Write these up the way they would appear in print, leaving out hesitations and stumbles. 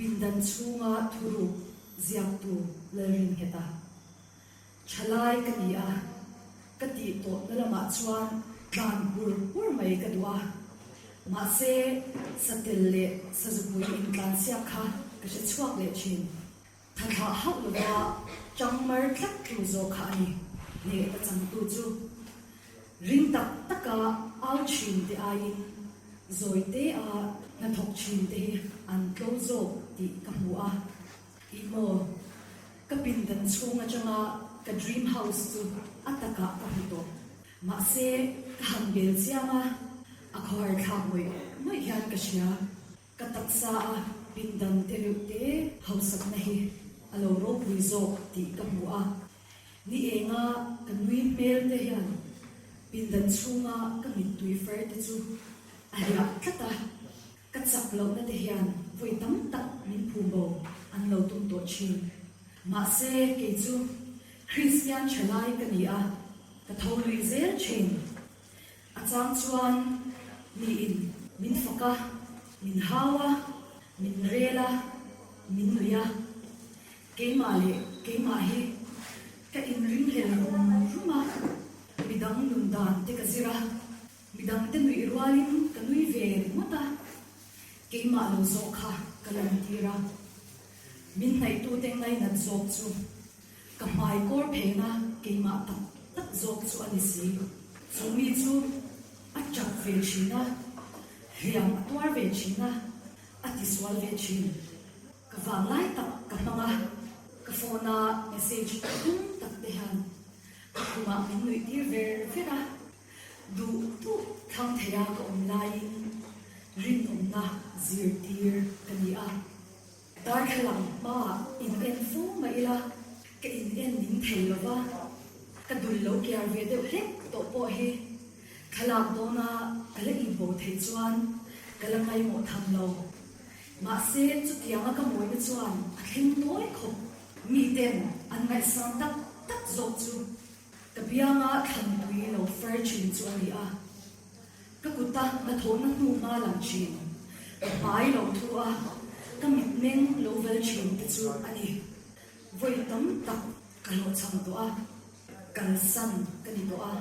Pindan chhunga thuruk ziaktu Lalringheta. Thalai ka ni a, ka tih tawhna lamah chuan tlan hur hur mai ka duh a. Mahse, satel leh sazupui intlansiak kha ka hre chhuak leh thin. Tha thlah hauh lova chang mar tlat tu zawk kha a ni, hnehna changtu chu. Ring tak taka au thin te aiin zawi te a hnathawk thin te hi an tlo zawk tih ka hmu a. Ih maw, ka pindan chhung atanga ka dream house chu a takah ka hmu tawh. Mahse, ka han bel chiang a, a khawhar thlak ngawih ngawih hian ka hria. Ka taksa a pindan te reuh te hausakna hi a lo ropui zawk tih ka hmu a. Ni enga ka nui hmel te hian pindan chhunga ka mittui far te chu a hliah tlat a. Ka chak lohna te hian vawi tam tak min phum bo an lo tum tawh thin. Mahse kei chu Kristian thalai ka ni a, ka tho lui zel thin. A chang chuan miin min fak a, min hau a, min rel a, min nuih a. Keimah leh keimah hi ka inringhlel rum rum a, midang nun dan te ka zir a, midang te nuih rualin ka nui ve ringawt a, keimah lo zawk kha ka lantir a. Min hnaihtute ngainat zawk chu Ka hmai kawr phena keimah tak tak zawk chu a ni si. Chu mi chu a chak ve thin a, hliam a tuar ve thin a, a tisual ve thin. Ka vanglai tak ka hmang a, ka phone a message tum tak te hian ka khumah min nuih tir ver ver a, duh duh thlang theia ka awm laiin rinawmna zirtir ka ni a. Darthlalang hmaah in en fo mah ila, ka in en ning thei lo va, ka dul lo kiar ve deuh hlek tawh pawh hi thlalak dawna ka la inbo theih chuan ka la ngaimawh tham lo. Mahse, chutianga ka mawina chuan a thleng tawi khawp. Miten an ngaihsang tak tak zawk chu ka bianga thlantui lo far thin chu a ni a. Ka kuta hnathawhna hnu hma lang thin, ka hmai lo thu a, ka mitmeng lo vel thin te chu a ni. Vawi tam tak ka hlawhchham tawh a, kalsan ka ni tawh a,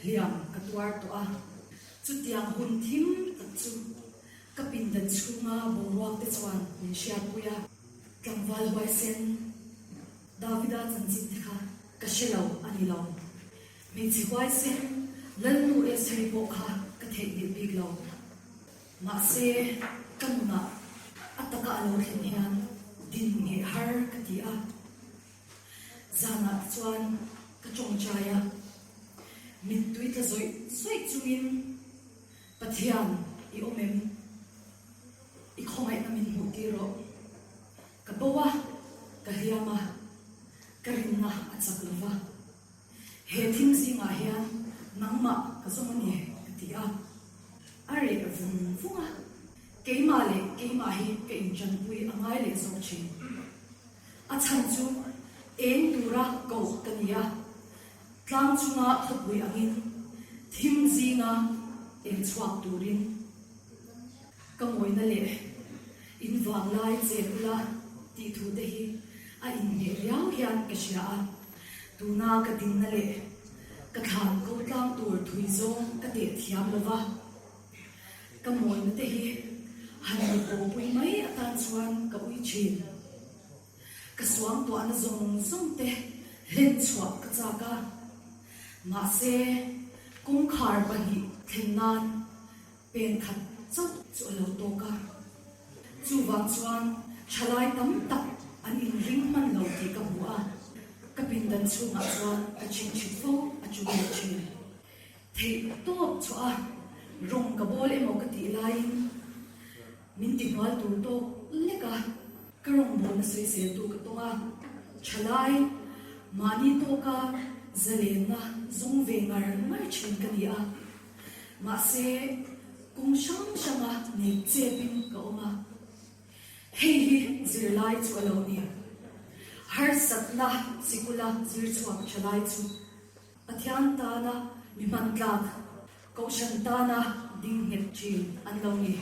hliam ka tuar tawh a. Chutiang hun thim tak chu ka pindan chhunga boruak te chuan min hriatpui a, tlangval huaisen Davida chanchin te kha ka hre lo a ni lo. Hmeichhe huaisen Lalnu Estheri pawh kha ka theihnghilh bik lo. Mahse, ka nunah a taka a lo thlen hian din ngheh har ka ti a. Zanah te chuan ka tawngtai a, mittui tla zawih zawih chungin, Pathian, i awm em? I khawngaihna min hmuh tir rawh. Ka bo a, ka hliam a, ka rinna a chak lo va. He thim zingah hian nangmah ka zawng a ni, ka ti a. A reh vung vung a, keimah leh keimah hi ka inṭanpui a ngai leh zawk ṭhin. A chhan chu eng tura koh ka ni a, tlang chunga khawpui angin thim zinga eng chhuak turin ka mawina leh in vanglai chen ula tih thu te hi a inhmeh riau hian ka hria a. Tuna ka dinna leh ka thlan ko tlang tur thui zawng ka teh thiam lo va, ka mawina te hi han mi pawhpui mai atan chuan ka ui thin. Ka suangtuahna zawng zawng te hlen chhuah ka chak a, mahse kawngkhar pahnih thlen nan Pen khat chauh chu a lo tawk a, chuvang chuan thalai tam tak an inring hman lo tih ka hmu a, ka pindan chhungah chuan ka chingchhit fo a chu leh thin. Theih tawp chhuah a, rawng ka bawl emaw ka tih laiin min ti hnual tur tawk lek a, ka rawngbawlna sawiseltu ka tawng a, thalai mahni tawka zalenna zawng ve ngar ngar thin ka ni a. Mahse, kawng hrang hranga nei chepin ka awm a, hei hi zirlai chu a lo ni. Harsatna sikula zir chhuak tha lai chu Pathian tana mi hman tlak, Kohhran tana ding nghet thin an lo ni.